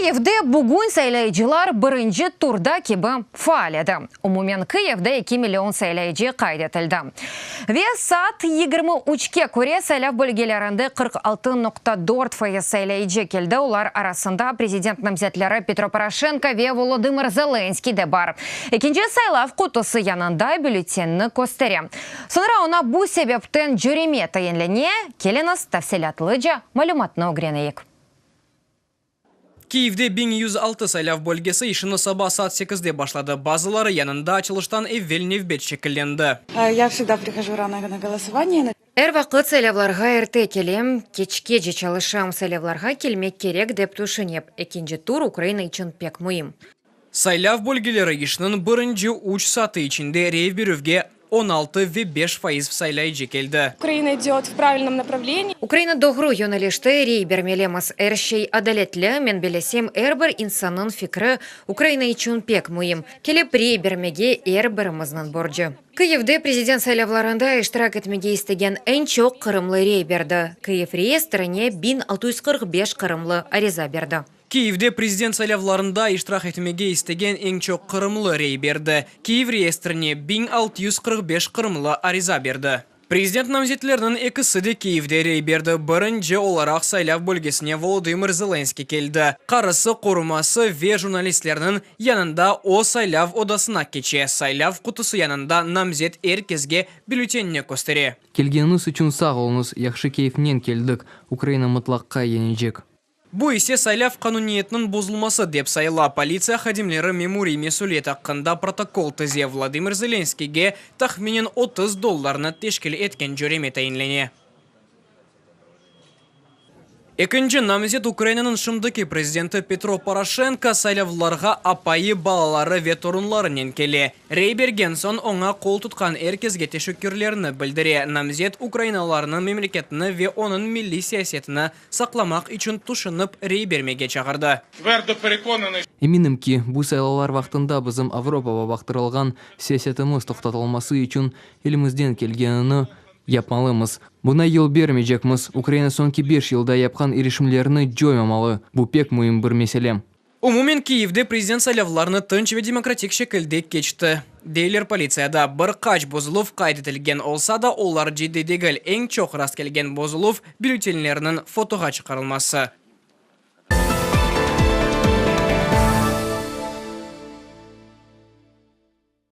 Kıyivde bugün saylayıcılar birinci turda kibi faal edi. Umumen Kıyivde eki million saylayıcı qayd etildi. Ve saat 23-ke köre saylav bölgelerinde 46,4% saylayıcı keldi, olar arasında prezident namzetleri Petro Poroşenko ve Volodımır Zelenskıy de bar. Ekinci saylav qutusı yanında bülletenni köstere. Soñra oña bu sebepten cöreme tayinlene. Keliñiz, tafsilâtlıca malümatnı ögreneyik. Kiyevde 1106 saylav bölgesi işini saba saat sekizde başladı. Bazıları yanında açılıştan evel nevbet şekillendi. Я всегда прихожу рано на голосование. Er vaqıt saylavlarğa erte kelem, keçkece çalışam, saylavlarğa kelmek kerek, dep tüşünem. Ekinci tur Ukraina içün pek müim. Saylav bölgeleri işiniñ birinci üç saatı içinde rey berüvge 16,5% saylayıcı keldi. Украина идет в правильном направлении. Ukraina doğru yönelişte, rey bermelimiz. Er şey adaletli, men bellesem, er bir insannıñ fikri Ukraina içün pek müim. Kelip rey bermege er birimizniñ borcu. Kıyivde prezident saylavlarında iştirak etmege istegen eñ çoq qırımlı rey berdi. Kıyiv reyestrine 1645 qırımlı ariza berdi. Kiyevde prezident saylavlarında iştirak etmege istegen eñ çoq qırımlı rey berdi. Kiyev reyestrine 1645 qırımlı ariza berdi. Prezident namzetleriniñ ekisi de Kiyevde rey berdi. Birinci olaraq saylav bölgesine Volodımır Zelenskıy keldi. Qarısı, qoruması ve jurnalistlerniñ yanında o saylav odasına keçe. Saylav qutusı yanında namzet er kesge bülletenini köstere. Kelgeniñiz içün sağ oluñız, yahşı keyfnen keldik, Ukraina mıtlaqqa yeñecek. Bu ise saylav qanuniyetiniñ bozulması dep sayıla. Politsiya hadimleri memuriy mesüliyet aqqında protokol tize. Vladimir Zelenskiyge tahminen 30 dollarnı teşkil etken cöreme tayinlene. Ekinci namzet Ukrainanıñ şimdiki prezidenti Petro Poroşenko saylavlarğa apayı, balaları ve torunlarınen kele. Rey bergen soñ oña qol tutqan er kesge teşekkürlerini bildire. Namzet ukrainalılarnı memleketini ve onıñ milliy siyasetini saqlamaq içün tüşünip rey bermege çağırdı. Твердо переконаний, Eminim ki, bu saylavlar vaqtında bizim Avropağa baqtırılğan siyasetimiz toqtatılması içün elimizden kelgenini yapmalımız. Buña yol bermeycekmiz. Ukraina soñki beş yılda yapqan irişimlerini coymamalı. Bu pek müim bir mesele. Umumen Kiyevde prezident saylavlarını tınç ve demokratik şekilde keçti, deyler politsiyada. Bir qaç bozuluv qayd etilgen olsa da, olar ciddiy degil. Eñ çoq rastkelgen bozuluv, bülletenlerniñ fotoğa çıqarılması.